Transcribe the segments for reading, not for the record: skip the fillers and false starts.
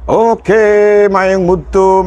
Okay, maayong mudto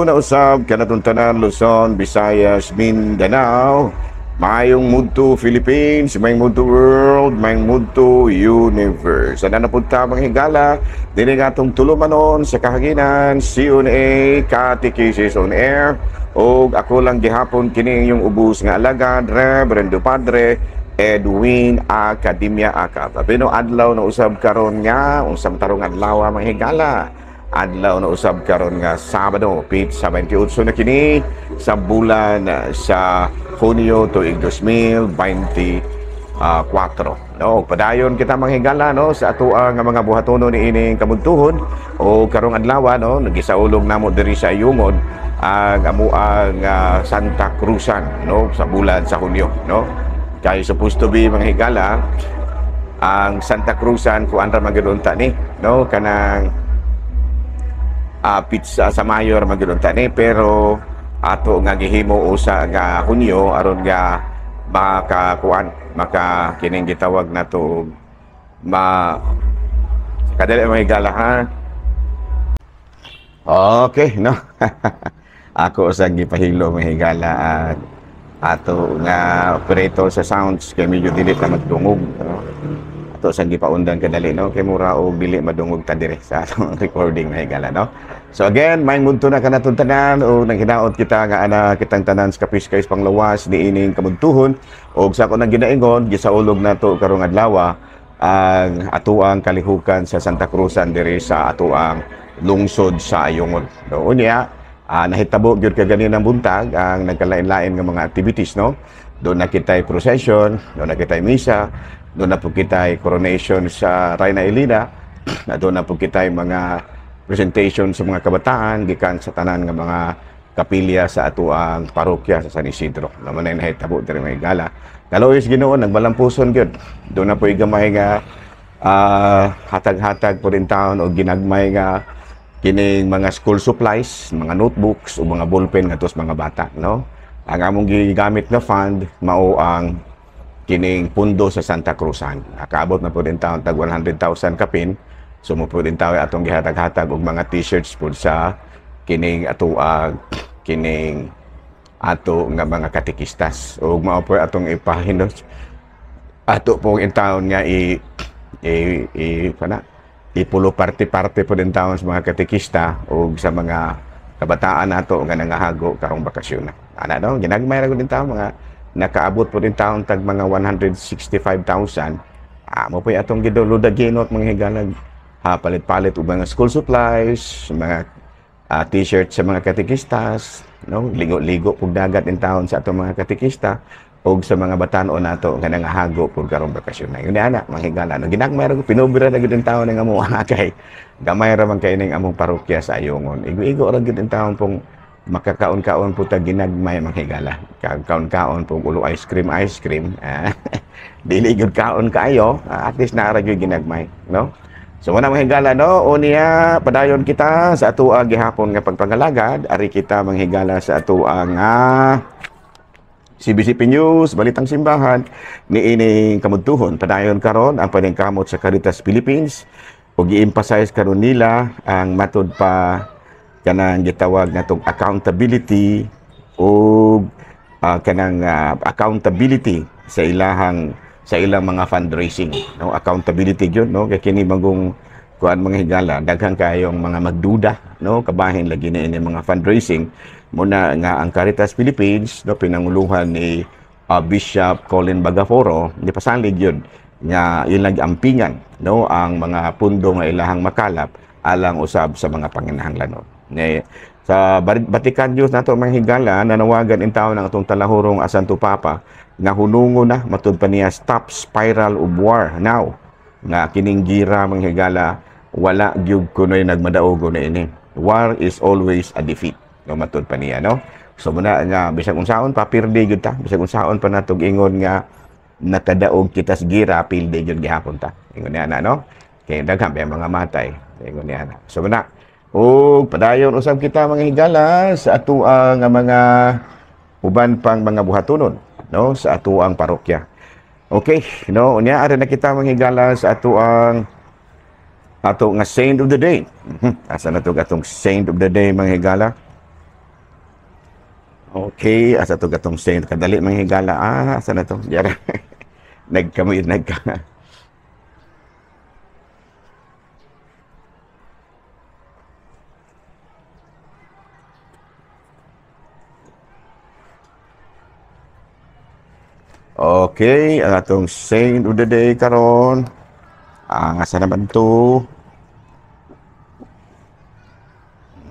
na usab kanatong tanan, Luzon, Visayas, Mindanao. Maayong mudto, Philippines, maayong mudto, world, maayong mudto, universe. Ana na pud ta, mga higala, dinhi atong tulumanon sa kahanginan, CNA Catechesis on Air. Og ako lang gihapon kini inyong ubos nga alagad, Reverendo Padre Edwin Academia Acab. Pero adlaw na usab karon nga, unsang tarong adlaw, mga higala? Adlaw na usab karon nga Sabado, petsa 28 na kini sa bulan sa Hunyo tuig 2024, no? Padayon kita, mga higala, no, sa atoa nga mga buhatono ni ining kabuntuhon. O karong adlaw, no, nagisaulog namo diri sa Ayungon ang amuang Santa Cruzan, no, sa bulan sa Hunyo, no? Kay supposed to be, mga higala, ang Santa Cruzan kuan ra man gyud unta ni, no, kanang petsa sa Mayo ra man gyud unta ni, pero ato nga gihimo usa nga Hunyo aron nga makakuan, maka kining gitawag nato ma kadali, mga higala, ha. Okay, no? Ako sa gipahilo, mga higala, at ato nga operator sa sounds kay medyo dili ta magdungog, no? Ato sa gipaundan kadali, no, kay mura og dili madungog ta dire sa atong recording, mga higala, no? So again, maayong mudto na kanatong tanan o nang hinaot kita nga ana kitang tanan sa kapiskay panglawas niining kabuntuhon. Og sa ako nang ginaingon, gisaulog nato karong adlaw ang atuang kalihukan sa Santa Cruzan diri sa atuang lungsod sa Ayungon. No, unya, nahitabo gyud kaganinang buntag ang nagkalain-lain nga mga activities, no? Doon na kita'y procession, doon na kita'y misa, doon na po kita'y coronation sa Reyna Elena, na doon na po kita'y mga presentation sa mga kabataan gikan sa tanan nga mga kapilya sa atuang parokya sa San Isidro. Naman ay nahitabo diri, mga higala. Kaluoy sa Ginoo, nagmalampuson gyud. Doon na po gamay nga hatag-hatag po rin taon o ginagmay nga kining mga school supplies, mga notebooks o mga ballpen ngadto sa mga bata, no? Ang among gigamit nga fund mao ang kining pundo sa Santa Cruzan. Nakaabot na po din taon tag 100,000 kapin. So mo po din tayo atong gihatag-hatag og mga t-shirts po sa kining atoang kining ato nga mga katekistas. Ug mao po atong ipahinos ato pong intawon nga i kana ipulo parte-parte po din taon sa mga katekista o sa mga kabataan nato nga nangahago karong bakasyon na. Ana, no, ginagmay ra gud din taon, mga nakaabot po din taon tag mga 165,000. Mo po atong giduludaginot, mga higalag, ha, palit-palit og mga school supplies, mga t-shirt sa mga katekistas, no, ligo-ligo pug dagat in taon sa atong mga katekista og sa mga batan-on nato nga nangahago pud karong bakasyon na. Yun ana, mga higala, no, ginagmay ra ko, pinobra na gyud in taon ng amo kay gamay ra man kay ning among parokya sa Ayungon. Igo-igo ra gyud in taon pong makakaon-kaon po ta ginagmay, mga higala. Kaon-kaon po ulo ice cream, ice cream. Dili gyud kaon kaayo, at least naa ra gyud ginagmay, no? So muna, mga higala, no, unya padayon kita sa atoa gihapon nga pagpangalagad, ari kita, mga higala, sa atoa nga CBCP News, Balitang Simbahan, ni ining kamudtuhon. Padayon karon ang paningkamot sa Caritas Philippines ug gi-emphasize karon nila ang matud pa kanang gitawag natong accountability ug kanang accountability sa ilahang sa ilang mga fundraising, no? Accountability gyud, no, kay kini bagong kuan, mga higala, daghan kayong mga magduda, no, kabahin lagi na ini mga fundraising. Muna nga ang Caritas Philippines, no, pinanguluhan ni Bishop Colin Bagaforo, di pasalig yun nga ilang ampingan, no, ang mga pundo nga ilahang makalap alang usab sa mga panginahanglanon. Ne, sa Vatican News nato, mga higala, nanawagan in taon ang atong talahurong Santo Papa nga hunungo na, matud pa niya, "Stop spiral of war now," nga kining gira, mga higala, wala gyud kunoy nagmadaogo na ini. "War is always a defeat," no, matud pa niya, no? So muna nga bisag unsaon pa, pirdi gyud ta. Bisag unsaon pa natog ingon nga nakadaog kita sa gira, pildi gyud gihapon ta, ingon niya na, no, kay daghan ba mga matay, ingon niya na. So muna ug padayon usab kita, mga higala, sa atoang nga mga uban pang mga buhatonon, no, sa atoang parokya. Okay, no, unya ari na kita, mga higala, sa atoang ato nga saint of the day. Asa na to atong saint of the day, mga higala? Okay, asa to atong saint? Kadali, mga higala. Ah, asa na to? Yara. Nagkamit nagka. Okay, ang atong saint of the day karon. Ah, asa naman to?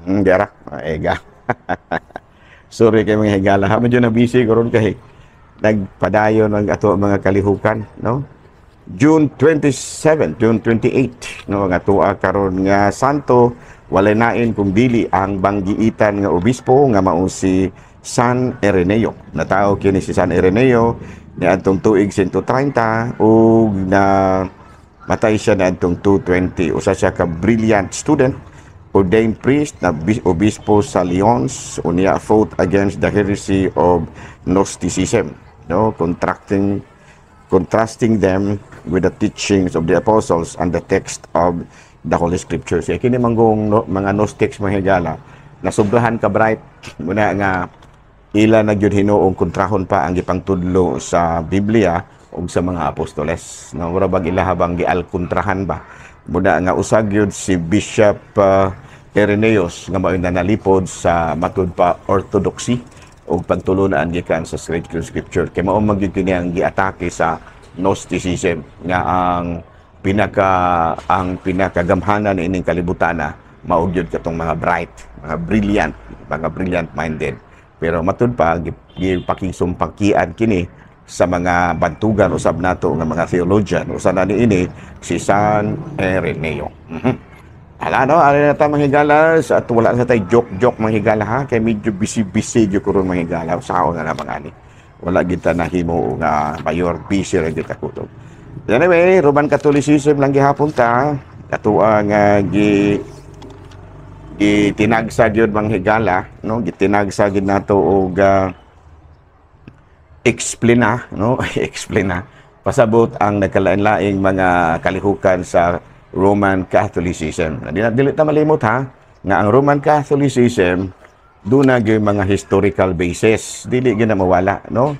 Diara. Ega. Sorry kay mga higala. Ha, medyo na busy karon kay nagpadayon ang ato mga kalihukan, no? June 27, June 28, no, ang atoa karon nga santo walay nain kung dili ang banggiitan nga obispo nga mao si San Ireneo. Natawo kini si San Ireneo niadtong tuig 130 ug na matay siya niadtong 220. Usa siya ka brilliant student, ordained priest na obispo sa Lyons, unya fought against the heresy of Gnosticism, no, contracting contrasting them with the teachings of the apostles and the text of the Holy Scriptures. Kaya kini manggong no, mga Gnostics, mga higala, nasubrahan ka bright muna nga ila na gyud hinuong kontrahon pa ang gipangtudlo sa Biblia ug sa mga apostoles. No, mura bag ila habang gialkontrahan ba. Muna nga usag gyud si Bishop Irenaeus nga mao'y nanalipod sa matud pa orthodoxy ug pagtulunan gikan sa scripture scripture. Kay mao man gyud kini ang giatake sa Gnosticism nga ang pinakagamhanan ining kalibutana mao gyud katong mga bright, mga brilliant minded. Pero matud pa gipakisumpakian kini sa mga bantugan usab nato nga mga theologian. Usa na niini si San Ireneo. Ala no, ari na ta, mga higala, at wala na tay joke-joke, mga higala, ha, kay medyo busy-busy gyud karon, mga higala. Usaon na lamang ani. Wala gid ta nahimo nga mayor, busy ra gyud ta kutob. Anyway, Roman Catholicism lang gihapon ta. Katuwa nga gitinagsa gyud, mga higala, no, gitinagsa gyud nato og explain na, no, explain na pasabot ang nagkalain-laing mga kalihukan sa Roman Catholicism. Dili, dili ta malimot ha, nga ang Roman Catholicism duna gyud mga historical basis, dili gyud na mawala, no?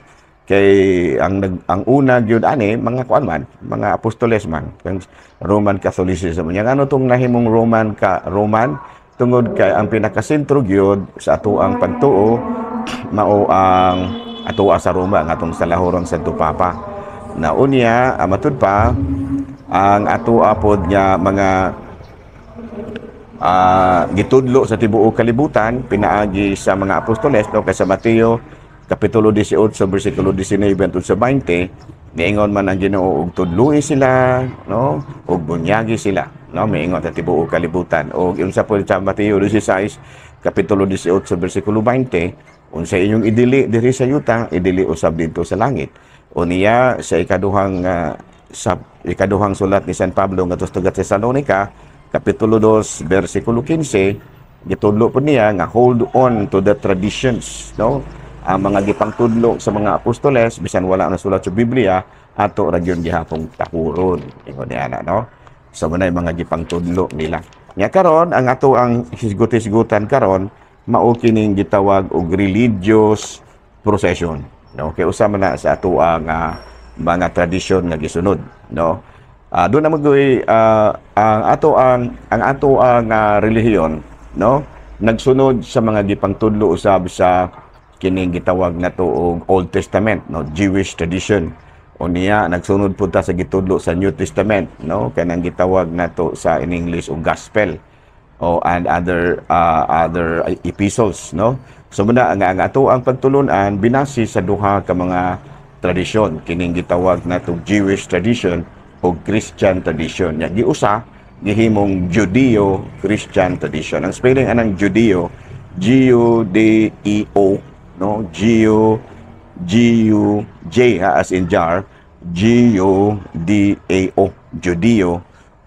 Kay ang una gyud ani mga kuan man, mga apostoles man, ang Roman Catholicism. Nya ano tong nahimong Roman tungod kay ang pinakasentro gyud sa atoang pagtuo mao ang atoa sa Roma, ang atong salahurang Santo Papa. Na unya, matud pa ang atoa pod nga mga gitudlo sa tibuok kalibutan pinaagi sa mga apostoles, no, kay sa Mateo kapitulo 18 bersikulo 19 hangtod sa 20, niingon man ang Ginoo og tudloi sila, no, og bunyagi sila, no, miingon sa tibuok kalibutan. Og unsa po sa Mateo 16 kapitulo 18 bersikulo 20, unsa inyong idili diri sa yuta, idili usab didto sa langit. Unya sa ikaduhang sulat ni San Pablo ngadto sa taga Tesalonica kapitulo 2 bersikulo 15, gitudlo po niya nga hold on to the traditions, no, ang mga gipangtudlo sa mga apostoles bisan wala na sulat sa Biblia, ato ra gyud gihapong takuron, ingon niya na, no. So mao mga gipangtudlo nila. Nya karon ang ato ang hisgot-hisgutan karon mao kining gitawag og religious procession, no, kay usa man na sa ato ang mga tradisyon nga gisunod, no. Doon na magoy ang ato ang relihiyon, no, nagsunod sa mga gipangtudlo usab sa kining gitawag nato og Old Testament, no, Jewish tradition. Unya nagsunod pud ta sa gitudlo sa New Testament, no, kanang gitawag nato sa in English og Gospel o and other epistles, no. So muna ang ato ang pagtulunan binasi sa duha ka mga tradisyon, kining gitawag nato Jewish tradition o Christian tradition. Nya giusa gihimong Judeo-Christian tradition. Ang spelling anang Judeo, G U D E O, no, G U G U J ha, as in jar, G U D A O, Judeo,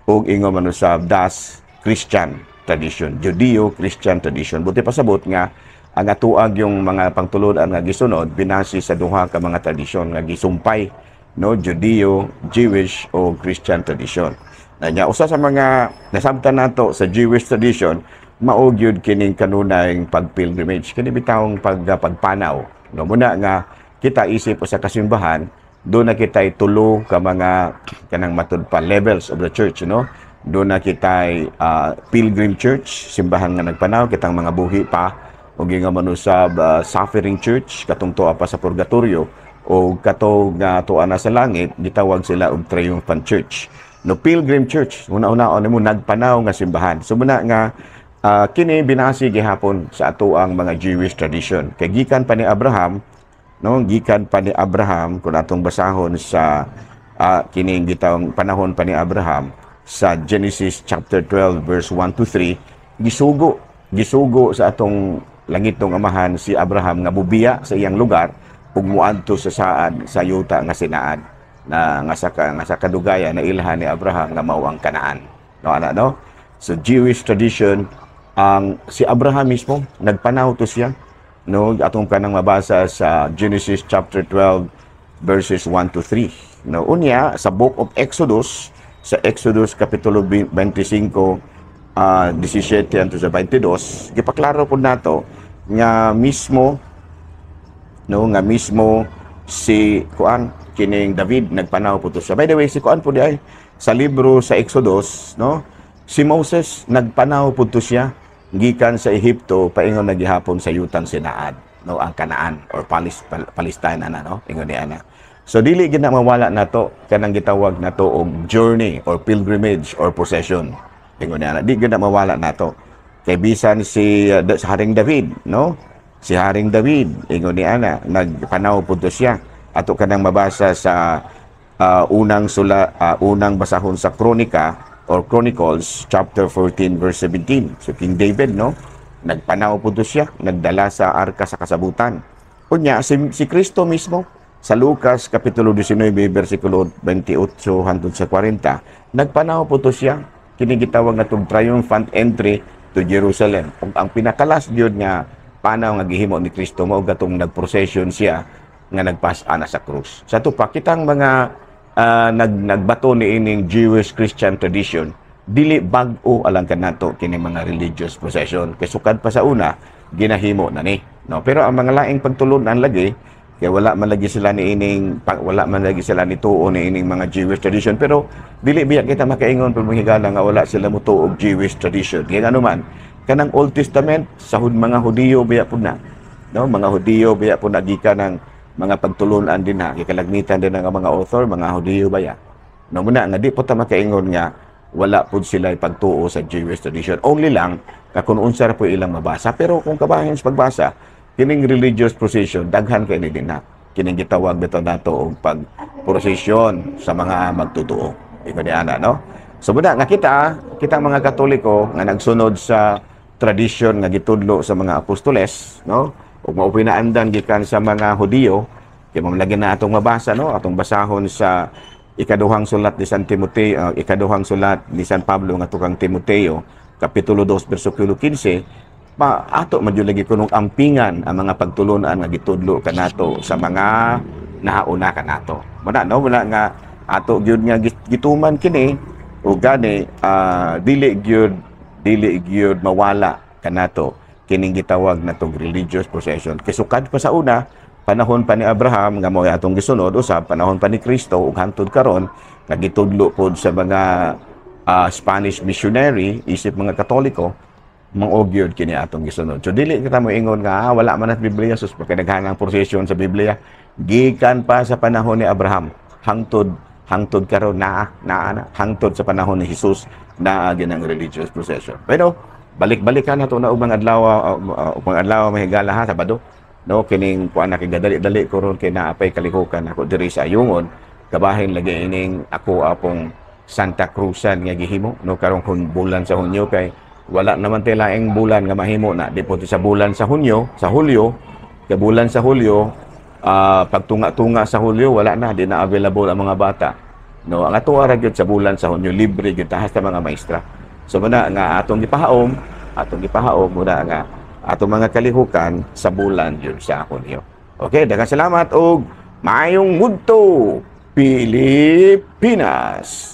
ug ingon man usab das Christian tradition, Judeo Christian tradition. Buti pasabot nga ang atuag yung mga pangtulod-an nga gisunod binasi sa duha ka mga tradisyon nga gisumpay, no, Judeo Jewish o Christian tradition. Nya usa sa mga nasabtan nato sa Jewish tradition mao gyud kining kanunay pag-pilgrimage, kini bitawng pagpanaw, no? Muna nga kita isip usa ka simbahan, duna kitay tulo ka mga kanang matud pa levels of the church, no? Duna kitay pilgrim church, simbahan nga nagpanaw, kitang mga buhi pa, ug nga manusab suffering church, katong tuwa pa sa purgatorio, o kato nga tuwa na sa langit, gitawag sila og triumphant church, no? Pilgrim church, una-una mo nagpanaw nga simbahan. So muna nga kini binasi gihapon sa ato ang mga Jewish tradition kay gikan pa ni Abraham, no? Gikan pa ni Abraham, kung atong basahon sa kining gitawang panahon pa ni Abraham sa Genesis chapter 12 verse 1 to 3, gisugo sa atong langitnong Amahan si Abraham nga bubiya sa iyang lugar ug muadto sa saad sa yuta nga Sinear na nga sa kadugayan na ilhan ni Abraham nga mao ang Kanaan, no? Ana, no? So Jewish tradition, ang si Abraham mismo nagpanaw to siya, no? Atong kanang mabasa sa Genesis chapter 12 verses 1 to 3, no? Unya sa Book of Exodus, sa Exodus kapitulo 25 17 hangtod sa 22, gipaklaro pud nato nga mismo, no, nga mismo si kuan, kining David, nagpanaw po to siya. By the way, si kuan po di ay sa libro sa Exodus, no? Si Moses nagpanaw po to siya gikan sa Ehipto paingon na gihapon sa yutang Sinear, no, ang Kanaan or Palestine ana, no? Ingon ni ana. So dili gid na mawala nato kanang gitawag nato og journey or pilgrimage or procession. Ingon ni ana, di gid na mawala nato. Kay bisan si sa Haring David, no? Si Haring David, ingon ni ana, nagpanaw pud to siya. Ato kanang mabasa sa unang sula, unang basahon sa Kronika or Chronicles chapter 14 verse 17. So King David, no? Nagpanaw pud to siya, nagdala sa arka sa kasabutan. Unya si Kristo mismo sa Lucas kapitulo 19 bersikulo 28 hangtod sa 40, nagpanaw pud to siya, kini gitawag natong triumphant entry to Jerusalem. Ug ang pinakalas gyud nga panaw nga gihimo ni Kristo mao gatong nagprocession siya nga nagpas-ana sa krus. Sa ato pa kitang mga nagbato ni ining Jewish Christian tradition, dili bag-o alang kanato kini mga religious procession kay sukad pa sa una ginahimo na ni, no? Pero ang mga laing pagtulunan lagi kay wala man lagi sila ni tuo ni ining mga Jewish tradition, pero dili biya kita makaingon pag higala nga wala sila motuo og Jewish tradition, kay ano man kanang Old Testament sa mga Hudiyo biya pud na, no? Mga Hudiyo biya pud na gikan ng mga pagtulunan din ha, kay kalagmitan din ang mga author mga Hudiyo baya, no? Muna nga di po ta makaingon nga wala pud sila pagtuo sa Jewish tradition, only lang ka kung unsa ra po ilang mabasa. Pero kung kabahin sa pagbasa kining religious procession, daghan kay ni din ha, kining gitawag bitaw nato og pag prosesyon sa mga magtutuo, ingon ni ana, no? So muna nga kita kitang mga Katoliko nga nagsunod sa tradisyon nga gitudlo sa mga apostoles, no, ug mao pinaandan gikan sa mga Hudiyo, kay mao lagi na atong mabasa, no, atong basahon sa ikaduhang sulat ni San Timoteo, ikaduhang sulat ni San Pablo nga kang Timoteo, kapitulo 2 bersikulo 15, pa ato man jud lagi kunong ampingan ang mga pagtulunan nga gitudlo kanato sa mga nauna kanato. Muna, no, wala nga ato gyud nga gituman kini, ug gani dili gyud mawala kanato kining gitawag natong religious procession. Kay sukad pa sa una, panahon pa ni Abraham nga mao atong gisunod usab, panahon pa ni Kristo ug hangtod karon nga gitudlo pod sa mga Spanish missionary isip mga Katoliko, mao gyud kini atong gisunod. So dili kita moingon nga wala man at Biblia, sus, pagka ang procession sa Biblia. Gikan pa sa panahon ni Abraham hangtod karon naa naa na, hangtod sa panahon ni Jesus naa ginang religious procession. Pero balik-balikan nato na ubang adlaw, mahigala ha, Sabado. No, kining kuan na kay gadali-dali ko ron kay naapay kalihukan ako diri sa Ayungon. Kabahin lagi ining ako apong Santa Cruzan nga gihimo, no, karong bulan sa Hunyo, kay wala naman tay laing bulan nga mahimo na di po sa bulan sa Hunyo, sa Hulyo, kay bulan sa Hulyo, pagtunga-tunga sa Hulyo, wala na, di na available ang mga bata, no? Ang ato ra gyud sa bulan sa Hunyo, libre gyud tahas ta mga maestra. So muna nga atong gipahaom muna nga atong mga kalihukan sa bulan yun sa Hunyo. Okay, daghang salamat og maayong mudto, Pilipinas.